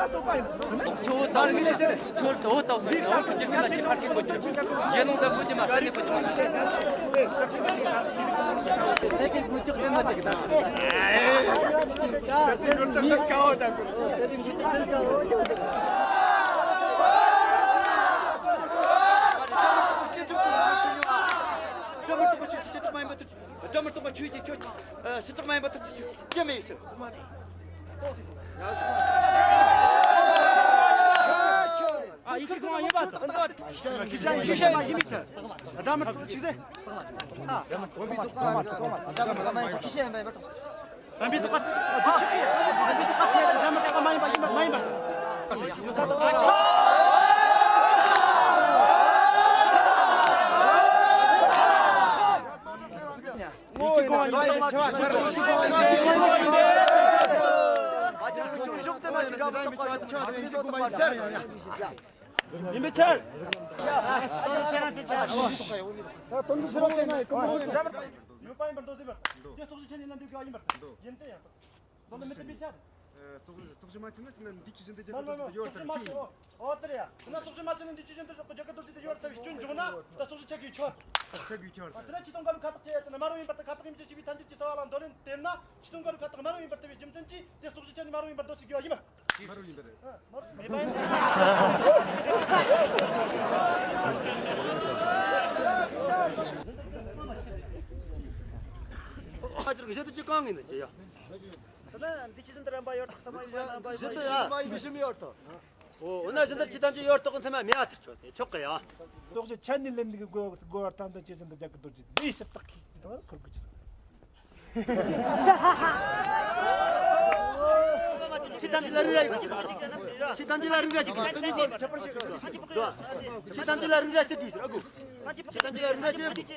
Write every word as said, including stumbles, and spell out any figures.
ཁྱོད་བོད་ལྟ་བུ་ཁྱོད་བོད་ལྟ་བུ་ཟེར་ན་བོད་ཀྱི་སྤྱི་ཚོགས་ལ་ཆེས་ཕར་སྐད་འབོད་རྒྱུ་རེད། ཡེ་ནང་ཟ་བོད་ཀྱི་མ་གཏན་ནས་བོད་ཀྱི་མ་རེད། ད་གིན་མི་ཅོག་ལྡན་མ་དེ་གི་ད། ཅི་མི་ཐུབ་པ་ཁྱོད་ཀྱིས་ཁྱོད་ཅི་མ་ཡིན་པ་ཐུབ། ཅི་མི་ཐུབ་པ་ཁྱོད་ཀྱིས་ཁྱོད་ཅི་མ་ཡིན་པ་ཐུབ་ཅི་མི་ཡིན་ཟེར། ཨ་ཡིག་ཆ་གང་ཡིན་པ་དང་། ཁྱི་ཤ་ཡིན་ཁྱི་ཤ་མ་ཡིན་མི་ཚེ། སྒྲ་མི་ཐོག་ཅིག་ཟེར། ཁྱི་ཤ་ཡིན་པ་ཡིན་པ། རང་བའི་ཐོག་ཁ། རང་བའི་ཐོག་ཁ་ཆེ་རང་བའི་ཐོག་ཁ་མ་ཡིན་པ་ཡིན་པ་མ་ཡིན་པ། ཡིན་པའི་ཕྱིར། ཡོད་པ་ཡིན་པར་འདོད་ཟེར་བ། དེ་ཚོགས་གཞི་ཆེན་ཡིན་ན་འདུག་གི་ཡིན་པར། ཡིན་ཏེ་ཡང་། མདོ་ལ་མི་བསྟན་པའི་ཕྱིར། ཚོགས་ཚོགས་གཞི་མ་ཆེན་ན་ཆེན་ན་འདི་ཁྱི་བཞིན་དུ་རྒྱ་གར་དུ་ཡོད་ལྟར་ཁྱི། ཨོ་དེ་རེད་ཡ། ན་ཚོགས་གཞི་མ་ཆེན་ན་འདི་ཁྱི་བཞིན་དུ་རྒྱ་གར་དུ་ཡོད་ལྟར་སྐྱོན་འབྱུང་ན་ད་ཚོགས་གཞི་ཆགས་དགོས་ཆོག་ཆགས་དགོས་ཆོག་དེ་ན་ཆོས་དུང་དཀར་པོའི་ཁ་བཏགས་ཆེ་ཡ་ཆེ་ན་མ་རུང་ཡིན་པར་ཐལ། ཁ་བཏགས་ཡིན་ཕྱིར་ཞི་བའི་མཐའ་མཇུག་ཅེས་བྱ་བ་ལ་མདོ་ལས་དེར་ན་ཆོས་དུང་དཀར་པོའི་ཁ་བཏགས་མ་རུང་ཡིན་པར་ཐལ་བའི་རྒྱུ་མཚན་གྱིས་དེ་ཚོགས་གཞི་ཆེན་ནི་མ་རུང་ཡིན་པར་འདོད་ཟེར་དགོས་པ་ཡིན་པ། མ་རུང་ཡིན་པ་རེད། མེད་པ་ཡིན། ཨ་ཅག་གི་བཞི་དུ་ཅི་གང་ངེས་ནས་ཅི་ཡ། ད་ནི་འདི་ཕྱི་བཞིན་དུ་རིམ་པ་ཡོད་ཐག་ཚང་མ་ཡོད་ན་རིམ་པ་ཡོད། བཞི་དུ་ཡ། རིམ་པ་ཡིན་པའི་ཞི་མི་ཡོད་ཐག་འོ་ན་བཞི་དུ་ཅི་ཐམས་ཅད་ཡོད་ཐག་ཚང་མ་མེད་ཨ་ཐག་ཆོད་དེ་ཆོག་གི་ཡ། ཚོགས་གཞི་ཆེན་ནི་ལེན་གི་དགོས་དགོས་བར་ཐམས་ཅད་ཆོས་བཞིན་དུ་རྒྱ་གི་རྡོ་རྗེ་ལས་ཞིབ་བརྟག་གི་དང་ཁུར་གི་ཆོས། ཕྱི་དམ་གྱི་ལ་རིགས་ར་ཞིག་ཕྱི་དམ་གྱི་ལ་རིགས་ར་ཞིག་ཕྱི་དམ་གྱི་ལ་རིགས་ར་ཞིག་ཕྱི་དམ་གྱི་ལ་རིགས་ར་ཞིག